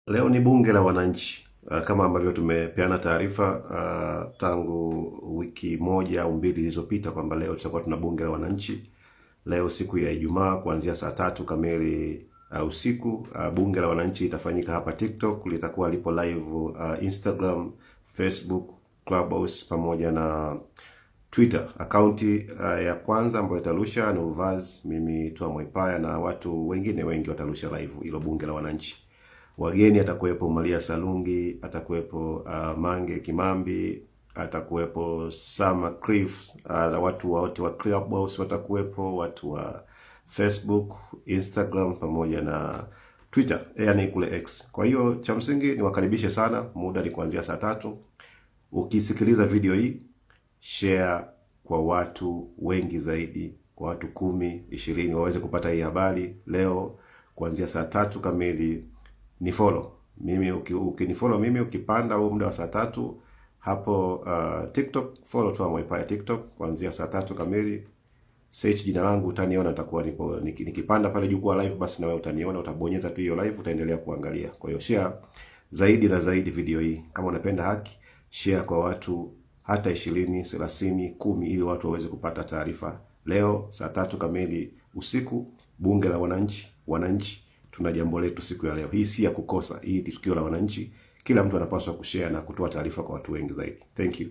Leo ni bunge la wananchi, kama ambavyo tumepeana taarifa tangu wiki moja au mbili zilizopita kwamba leo tutakuwa tuna bunge la wananchi. Leo siku ya Ijumaa kuanzia saa 3 kamili usiku, bunge la wananchi itafanyika hapa TikTok, litakuwa lipo live Instagram, Facebook, Clubhouse pamoja na Twitter. Akaunti ya kwanza ambayo itarusha ni Uvaz, mimi Twa Mwaipaya na watu wengine wengi watarusha live ilo bunge la wananchi. Wageni atakuwepo Maria Salungi, atakuwepo Mange Kimambi, atakuwepo Sama Cliff, watu wote wa Clubhouse watakuwepo, watu wa Facebook, Instagram pamoja na Twitter, yani kule X. Kwa hiyo cha msingi niwakaribishe sana, muda ni kuanzia saa 3. Ukisikiliza video hii, share kwa watu wengi zaidi, kwa watu 10, 20 waweze kupata hii habari leo kuanzia saa 3 kamili. Ni follow mimi, ukinifollow mimi ukipanda huu muda wa saa 3 hapo TikTok, follow tu Mwaipaya TikTok kuanzia saa 3 kamili. Search jina langu utaniona, nitakuwa nipo nikipanda pale jukwaa live, basi na wewe utaniona, utabonyeza tu hiyo live, utaendelea kuangalia. Kwa hiyo share zaidi na zaidi video hii. Kama unapenda haki, share kwa watu hata 20, 30, 10 ili watu waweze kupata taarifa. Leo saa 3 kamili usiku, bunge la wananchi. Wananchi tuna jambo letu siku ya leo. Hii si ya kukosa. Hii ni tukio la wananchi. Kila mtu anapaswa kushare na kutoa taarifa kwa watu wengi zaidi. Thank you.